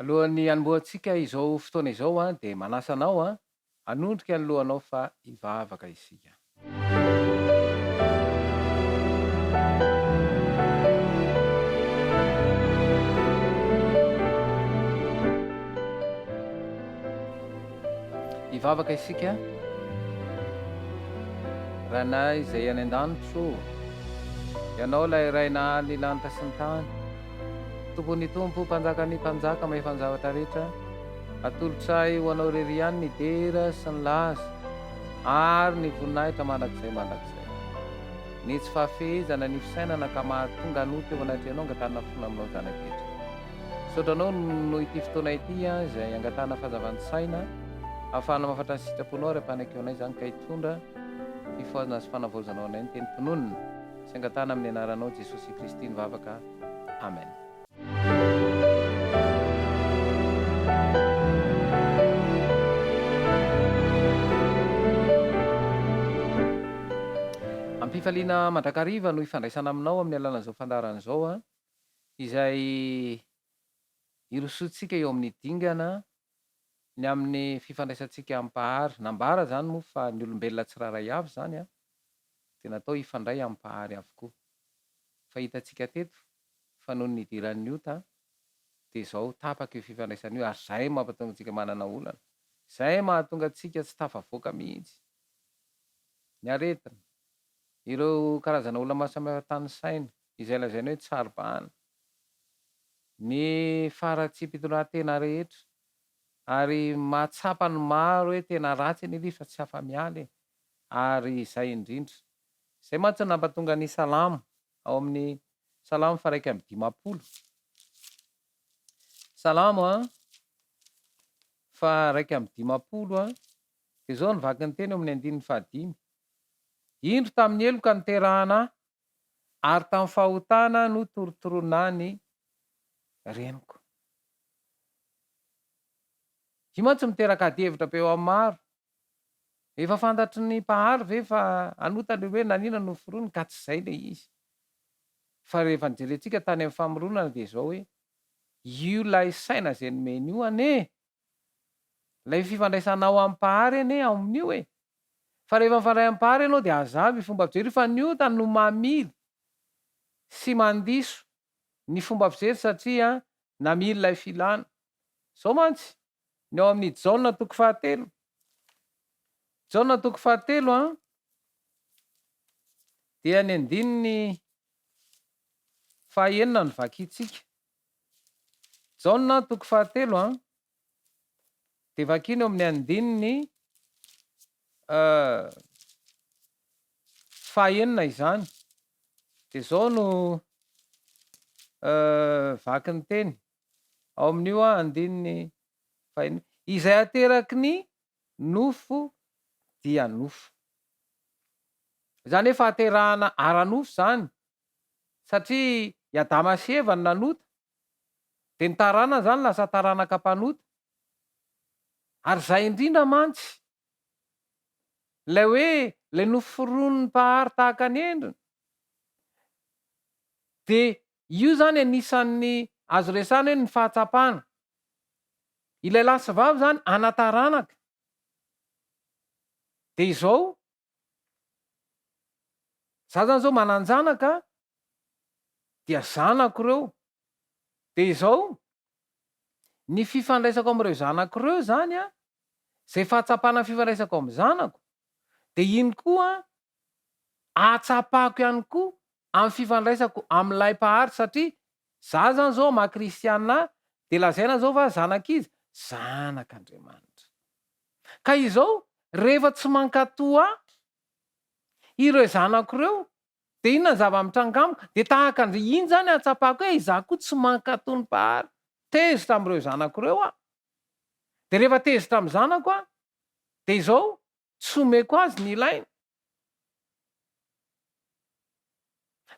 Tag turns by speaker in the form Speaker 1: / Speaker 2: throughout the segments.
Speaker 1: Alohan'ny hanombohantsika izao fotoana izao dia manasa anao hanondrika ny lohanao fa hivavaka isika. Hivavaka isika. Rainay izay any an-danitra ô, Ianao ilay Ray nahary ny lanitra sy ny tany, Tompon'ny Tompo, Mpanjakan'ny mpanjaka, mahefa ny zavatra rehetra, atolotray ho Anao irery ihany ny dera sy ny laza ary ny voninahitra mandrakizay mandrakizay. Ny tsy fahafehezana ny fisainana ka mahatonga hanota eo anatrehanao angatahana fona aminao zanak'etra. Misaotra anao noho ity fotoana ity izay angatahana fahazavan-tsaina ahafahana mahafantatra ny sitraponao ary ampanekeo anay izany ka hitondra fifohazana sy fanavaozana ho anay ny tenim-pinoana sy angatahana amin'ny anaranao Jesosy Kristy ny vavaka. Amen. Am-pifaliana mandrakariva no ifandraisana aminao amin'ny alalan'izao fandaharana izao izay hirosoantsika eo amin'ny dingana ny amin'ny fifandraisantsika amin'ny Mpahary. Nambara izany moa fa ny olombelona tsirairay avy izany dia natao hifandray amin'ny Mpahary avokoa. Fa hitantsika teto fa noho ny nidiran'ny ota dia izao tapaka io fifandraisana io ary izay mampatonga antsika manana olana. Izay mahatonga antsika tsy tafavoaka mihitsy. Ny aretina, ireo karazana olona maro samihafa tanisaina, izay lazaina hoe tsy saro-bahana, ny faharatsiam-pitondrantena rehetra, ary mahatsapa ny maro hoe tena ratsy anie ilay izy fa tsy afa-miala e! ary izay indrindra. Izay mantsy no nampatonga ny Salamo ao amin'ny Salamo faha-51. Salamo faha-51 dia izao no vakin'ny teny eo amin'ny andininy fahadimy, Indro tamin'ny heloka niterahana ahy, ary tamin'ny fahotana notorotoroana ny reniko. Io mantsy miteraka adihevitra be eo amin'ny maro. Efa fantatry ny Mpahary ve fa hanota ilay hoe nanina no noforoniny ka tsy izay ilay izy. Fa rehefa nojerentsika tany amin'ny famoronana dia izao hoe io ilay saina izay nomeny io anie, ilay fifandraisanao amin'ny Mpahary anie ao amin'io e. Fa rehefa mifandray amin'ny Mpahary ianao dia hazava io fomba fijery io fa ny ota no mamily sy mandiso ny fomba fijery satria namily ilay filana. Izao mantsy, ny ao amin'ny Jaona toko fahatelo. Jaona toko fahatelo an, dia ny andininy fahaenina no vakintsika. Jaona toko fahatelo an, dia vakina eo amin'ny andininy fahaenina izany. Dia izao no vakin'ny teny. Ao amin'io andininy fahenina, Izay ateraky ny nofo dia nofo. Izany hoe fahaterahana ara-nofo izany, satria i Adama sy Eva no nanota, dia ny taranany izany lasa taranaka mpanota. Ary izay indrindra mantsy, ilay hoe ilay noforonin'ny Mpahary tahaka ny endriny, dia Io izany anisan'ny azo resahana hoe ny fahatsapana. Ilay lahy sy vavy izany ana-taranaka. Dia izao, za izany izao manan-janaka dia zanako ireo. Dia izao, ny fifandraisako amin'ireo zanako ireo izany an, izay fahatsapana ny fifandraisako amin'ny zanako, dia iny koa ahatsapako ihany koa amin'ny fifandraisako amin'ilay Mpahary satria za zany zao maha kristiana ahy dia lazaina zao fa zanak'iza? Zanak'Andriamanitra. Ka izao rehefa tsy mankato ahy ireo zanako ireo dia inona ny zava-mitranga amiko? Dia tahaka an'izay, iny zany ahatsapako hoe izaho koa tsy mankato ny Mpahary. Tezitra amin'ireo zanako ireo aho. Dia rehefa tezitra amin'ny zanako aho dia izao tsy omeko azy ny ilainy.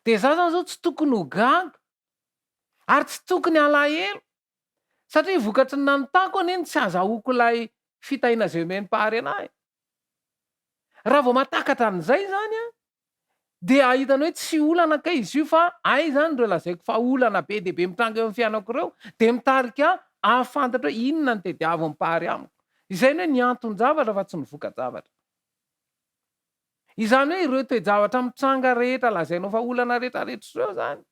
Speaker 1: Dia za zany zao tsy tokony ho gaga ary tsy tokony halahelo satria vokatry ny nanotako anie no tsy azahoako ilay fitahiana izay omen'ny Mpahary anah e. Raha vao mahatakatra an'izay zany an, dia ahitana hoe tsy olana kay izy io fa hay zany ireo lazaiko fa olana be dia be mitranga eo amin'ny fiainako ireo dia mitarika ahy. hahafantatra hoe inona no tediavin'ny Mpahary amiko. Izay ny hoe ny anton-javatra fa tsy ny voka-javatra. Izany hoe ireo toe-javatra mitranga rehetra lazainao fa olana rehetra rehetra ireo izany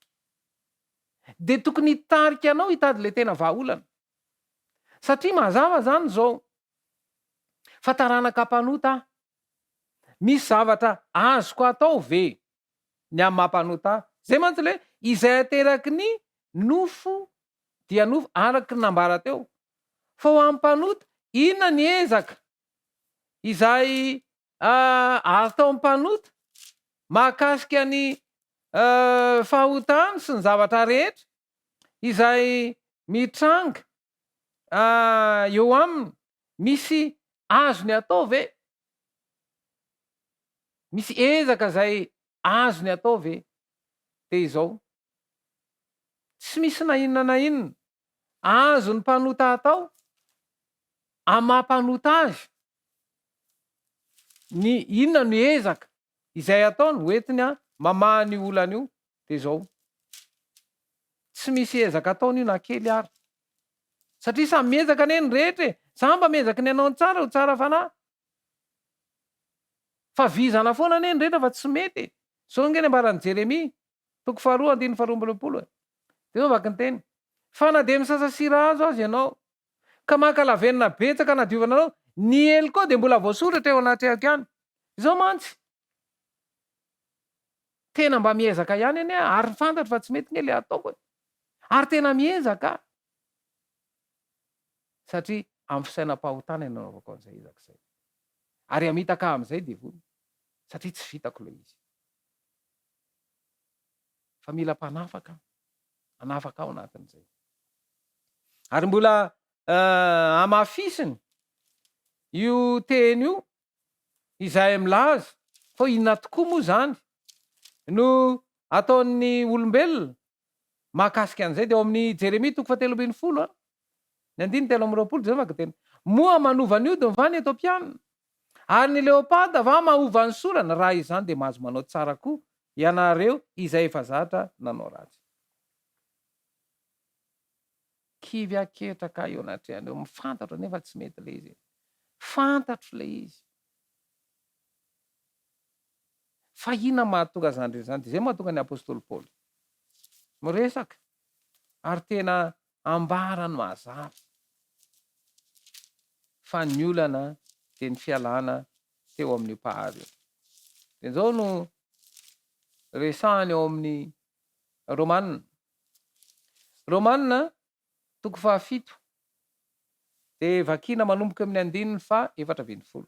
Speaker 1: dia tokony hitarika anao hitady ilay tena vahaolana. Satria mazava izany izao fa taranaka mpanota aho. Misy zavatra azoko atao ve ny amin'ny maha mpanota ahy? Izay mantsy ilay hoe izay ateraky ny nofo dia nofo araka ny nambara teo. Fa ho an'ny mpanota, inona ny ezaka izay ataon'ny mpanota mahakasika ny fahotany sy ny zavatra rehetra izay mitranga eo aminy, misy azony atao ve? Misy ezaka izay azony atao ve? Dia izao, tsy misy na inona na inona azon'ny mpanota atao amin'ny maha mpanota azy, ny inona no ezaka izay ataony ho entiny mamaha an'io olana io dia izao, tsy misy ezaka ataony io na kely ary, satria samy miezaka anie ny rehetra e, za mba miezaka ny hanao ny tsara ho tsara fanahy, fa vizana foana anie ny rehetra fa tsy mety e, izao ange ny ambaran'i Jeremia toko faharoa andininy faharoa amby roapolo e, dia izao vaky ny teny, fa na dia misasa sira hazo aza ianao, ka maka lavenona betsaka hanadiovana anao, ny helokao dia mbola voasoratra eo anatrehako ihany. Izao mantsy, tena mba miezaka ihany anie aho, ary fantatro fa tsy mety anie ilay ataoko e! Ary tena miezaka aho, satria amin'ny fisainam-pahotana no nanaovako an'izay ezaka izay. Ary hamitaka ahy amin'izay devoly, satria tsy vitako ilay izy. Fa mila mpanafaka aho, hanafaka ahy ao anatin'izay. Ary mbola hamafisiny io teny io izay milaza fa inona tokoa moa izany no ataon'ny olombelona mahakasika an'izay. Dia ao amin'ny Jeremia toko fahatelo ambin'ny folo, ny andininy 23, dia izao no vakiteny, Moa manova ny hodiny va ny Etopiana? Ary ny leoparda va mahova ny sorany? Raha izany dia mahazo manao tsara koa ianareo izay efa zatra nanao ratsy. Kivy aho ketraka eo anatrehany eo, fantatro anefa tsy mety ilay izy e. Fantatro ilay izy. Fa inona mahatonga izany rehetra izany? Dia izay mahatonga ny apostoly Paoly miresaka ary tena ambarany mazava fa ny olana dia ny fialana teo amin'io Mpahary io. Dia izao no resahany ao amin'ny Romana. Romana toko fahafito dia vakiana manomboka amin'ny andininy faha 14.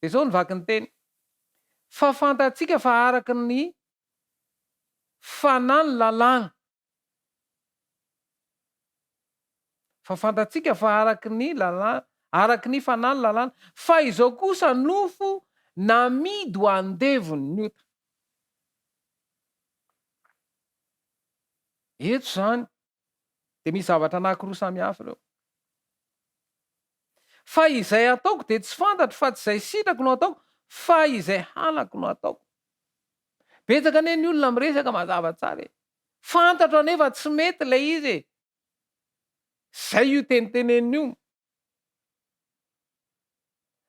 Speaker 1: Dia izao no vaky ny teny, Fa fantatsika fa araka ny fanahy ny lalàna. Fa fantatsika fa araka ny lalàna, araka ny fanahy ny lalàna, fa izao kosa nofo namidy ho andevon'ny ota. Eto izany dia misy zavatra anankiroa samy hafa ireo. Fa izay ataoko dia tsy fantatro fa tsy izay sitrako no ataoko fa izay halako no ataoko. Betsaka anie ny olona miresaka mazava tsara e. Fantatro anefa tsy mety ilay izy e. Izay io teniteneniny io.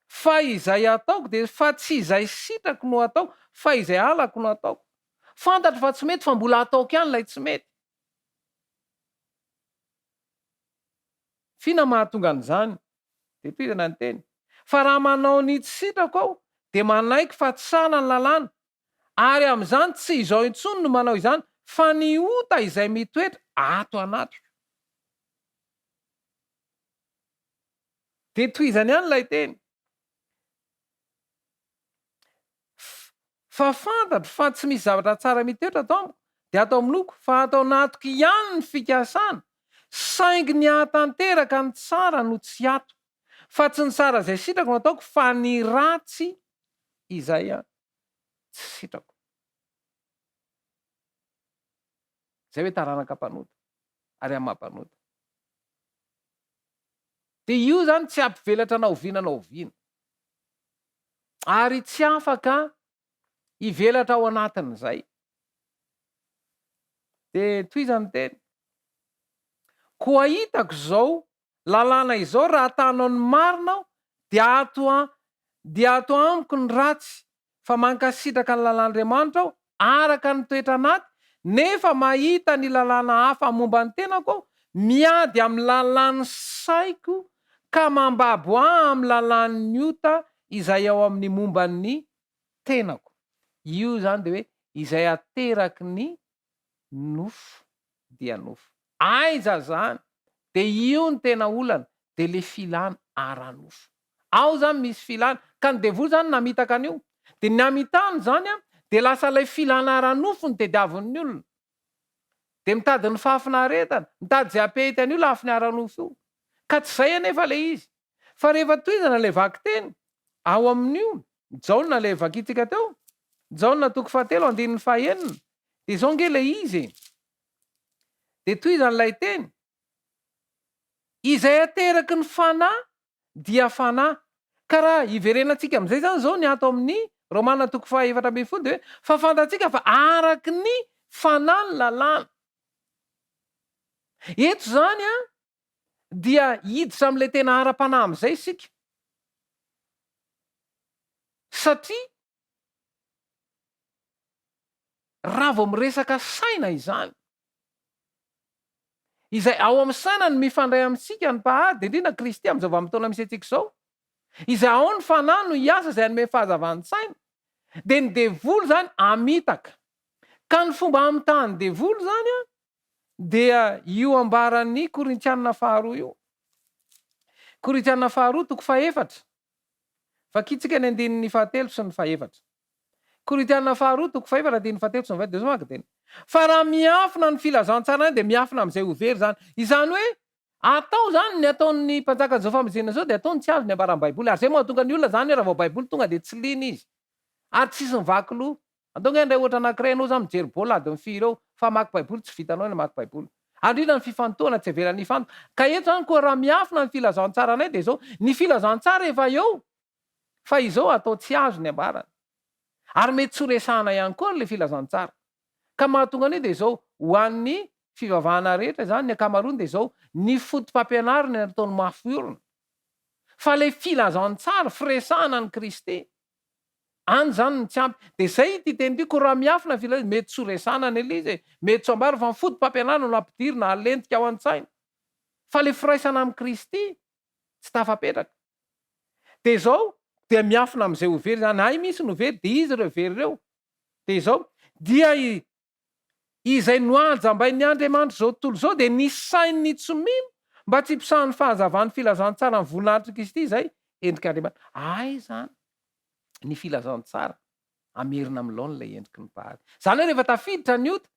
Speaker 1: Fa izay ataoko dia fa tsy izay sitrako no ataoko fa izay halako no ataoko. Fantatro fa tsy mety fa mbola ataoko ihany ilay tsy mety. F'inona mahatonga an'izany? Dia tohizana ny teny, Fa raha manao ny tsy sitrako aho dia manaiky fa tsara ny lalàna, ary amin'izany tsy izao intsony no manao izany fa ny ota izay mitoetra ato anatiko. Dia tohizany ihany ilay teny, Fa fantatro fa tsy misy zavatra tsara mitoetra ato amiko, dia ato aminoko, fa ato anatiko ihany ny fikasana, saingy ny hahatanteraka ny tsara no tsy ato. Fa tsy ny tsara izay sitrako no ataoko, fa ny ratsy izay tsy sitrako. Izay hoe taranaka mpanota, ary amin'ny maha mpanota. Dia io izany tsy hampivelatra na oviana na oviana. Ary tsy afaka hivelatra ao anatin'izay. Dia tohizany ny teny. Koa hitako izao lalàna izao, raha ta hanao ny marina aho, dia ato dia ato amiko ny ratsy, fa mankasitraka ny lalàn'Andriamanitra aho araka ny toetra anaty, nefa mahita ny lalàna hafa momba ny tenako aho, miady amin'ny lalàn'ny saiko ka mambabo ahy amin'ny lalàn'ny ota izay ao amin'ny momba ny tenako. Io izany dia hoe izay ateraky ny nofo dia nofo. Aiza zany? Dia io no tena olana, dia le filana ara-nofo. Ao zany misy filana, ka ny devoly zany namitaka an'io. Dia ny namitahany zany an, dia lasa ilay filana ara-nofo no tediavin'ny olona. Dia mitady ny fahafinaretana, mitady izay hampihety an'io lafiny ara-nofo io. Ka tsy izay anefa ilay izy. Fa rehefa tohizana ilay vakiteny ao amin'io Jaona ilay vakintsika teo, Jaona toko fahatelo andininy fahaenina, dia izao ange ilay izy e! Dia tohizana ilay teny, Izay ateraky ny Fanahy dia fanahy. Ka raha hiverenantsika amin'izay izany izao ny ato amin'ny Romana toko faha 14 dia hoe, fa fantatsika fa araky ny Fanahy ny lalàna. Eto izany an, dia hiditra amin'ilay tena ara-panahy amin'izay isika. Satria raha vao miresaka saina izany, izay ao amin'ny saina no mifandray amintsika ny Mpahary, dia indrindra Kristy amin'izao vanim-potoana misy antsika izao, izay ao ny fanahy no hiasa izay hanome fahazavan-tsaina, dia ny devoly izany hamitaka. Ka ny fomba hamitahan'ny devoly izany an, dia io ambaran'ny Korintiana faharoa io. Korintiana faharoa toko fahefatra. Vakintsika ny andininy fahatelo sy ny fahefatra. Korintiana faharoa toko fahefatra andininy fahatelo sy ny fahefatra dia izao manko teny. Fa raha miafina ny filazantsara dia miafina amin'izay ho very izany. Izany hoe atao izany ny ataon'ny mpanjakan'izao famonjena izao dia ataony tsy azo ny ambaran'ny Baiboly. Ary izay mahatonga ny olona izany hoe raha vao Baiboly tonga dia tsy liana izy. Ary tsisy mivaky loha. Andao ange handray ohatra anankiray ianao zany mijery baolina adiny firy eo fa hamaky baiboly tsy vitanao ny hamaky baiboly. Ary indrindra ny fifantohana tsy avelany hifantoka. Ka eto zany koa raha miafina ny filazantsaranay dia izao, ny filazantsara efa eo fa izao atao tsy azo ny ambarany. Ary mety tsy ho resahana ihany koa ary ilay filazantsara. Ka mahatonga an'io dia izao, ho an'ny fivavahana rehetra izany ny ankamaroany dia izao, ny foto-pampianarana no ataony mafy orina. Fa ilay filazantsara, firesahana an'i Kristy, Any zany no tsy ampy. Dia zay ity teny ity, koa raha miafina ny filazana, mety tsy ho resahana ny Elise e, mety tsy ho ambara fa ny foto-pampianarana no ampidirina halentika ao an-tsaina. Fa le firaisana amin'i Kristy tsy tafapetraka. Dia izao, dia miafina amin'izay ho very izany, hay misy no very, dia iza ireo very ireo? Dia izao, dia i Izay nohajambain'ny Andriamanitra izao tontolo izao dia nisain'ny tsy mino mba tsy hiposahan'ny fahazavan'ny filazantsaran'ny voninahitr'i Kristy izay endrik'Andriamanitra. Aiza ny filazantsara hamerina amin'ny laoniny ilay endriky ny Mpahary? Izany hoe rehefa tafiditra ny ota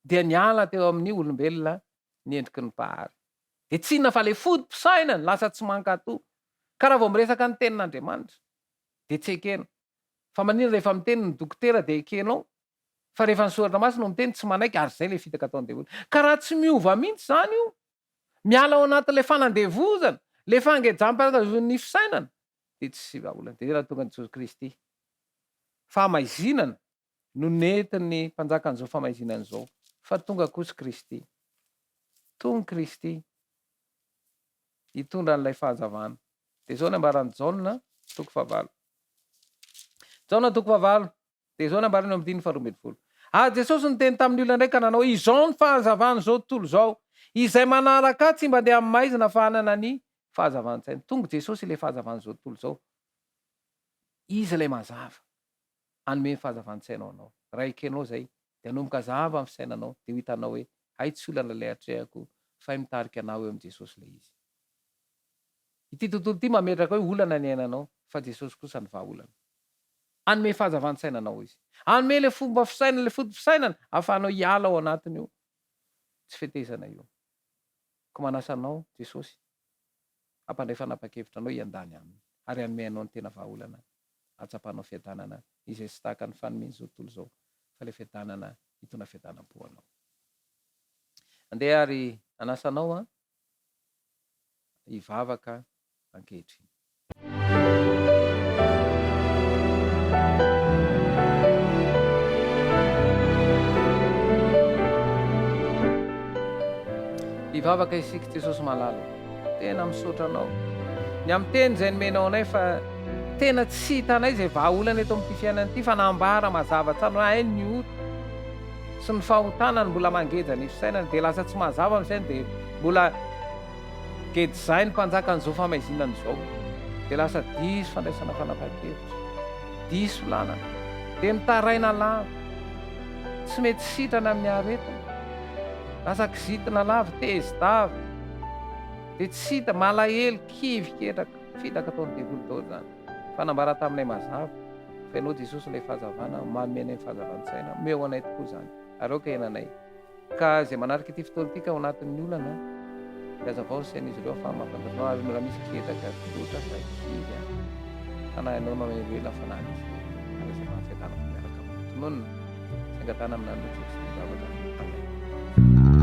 Speaker 1: dia niala teo amin'ny olombelona ny endriky ny Mpahary. Dia tsy inona fa ilay foto-pisainany lasa tsy mankatò. Ka raha vao miresaka ny tenin'Andriamanitra dia tsy ekena. Fa maninona rehefa miteny ny dokotera dia ekenao? Fa rehefa ny soratra masina no miteny tsy manaiky ary izay ilay fitaka ataon'ny devoly. Ka raha tsy miova mihitsy izany io, miala ao anatin'ilay fanandevozana, ilay fangejam-pankazon'ny fisainana, dia tsy vahaolana. Dia izay raha tonga an'i Jesosy Kristy. Fahamaizinana no nentin'ny mpanjakan'izao famaizinana izao. Fa tonga kosa Kristy. Tonga Kristy hitondra an'ilay fahazavana. Dia izao ny ambaran'i Jaona toko fahavalo. Jaona toko fahavalo. Dia izao nambarany eo amin'ny andininy faharoa 12. Ary Jesosy niteny tamin'ny olona indray ka nanao hoe, Izao ny fahazavan'izao tontolo izao. Izay manaraka Ahy tsy mba handeha amin'ny maizina fa hanana ny fahazavan-tsaina. Tonga Jesosy ilay fahazavan'izao tontolo izao. Izy ilay mazava. Hanome ny fahazavan-tsaina ho anao. Raha ekenao izay, dia hanomboka hazava ny fisainanao, dia ho hitanao hoe, hay tsy olana ilay atrehako, fa hay mitarika anah ho eo amin'i Jesosy ilay izy. Ity tontolo ity mametraka hoe olana ny iainanao, fa Jesosy kosa ny vahaolana. Hanome fahazavan-tsaina anao Izy. Hanome ilay fomba fisainana, ilay foto-pisainana ahafahanao hiala ao anatin'io tsy fetezana io. Koa manasa anao Jesosy hampandray fanapahan-kevitra anao hiandany Aminy ary hanome anao ny tena vahaolana hahatsapanao fiadanana izay tsy tahaka ny fanomen'izao tontolo izao fa ilay fiadanana hitondra fiadanam-po anao. Andeha ary hanasa anao aho hivavaka ankehitriny. Hivavaka isika Jesosy malala ô. Tena misaotra Anao ny amin'ny teny izay nomenao anay fa tena tsy hitanay izay vahaolana eto amin'ity fiainana ity fa nambara mazava tsara hoe hay ny ota sy ny fahotana no mbola mangeja ny fisainana dia lasa tsy mazava ny fisainana dia mbola gejain'ny mpanjakan'izao famaizinana izao dia lasa diso fandraisana fanapahan-kevitra, diso lalana, dia mitaraina lava, tsy mety sitrana amin'ny aretina, lasa kizitina lava, tezi-dava, dia tsy hita, malahelo, kivy, ketraka, fitaka ataon'ny devoly daholo izany. Fa nambara taminay mazava fa Ianao Jesosy ilay fahazavana, manome anay ny fahazavan-tsaina, omeo anay tokoa izany, ary aoka hiainanay. Ka izay manaraka ity fotoana ity ka ao anatin'ny olana dia hazavao ny sain'izy ireo ahafaha mahafantatra anao ary raha misy ketraka tsotra fa kivy an, fanahinao no hamelona fanahy kivy ary izay maha fiadanam-po miaraka aminao. Tononina sy angatahana amin'ny anaran'i Jesosy ny vavaka. Amen.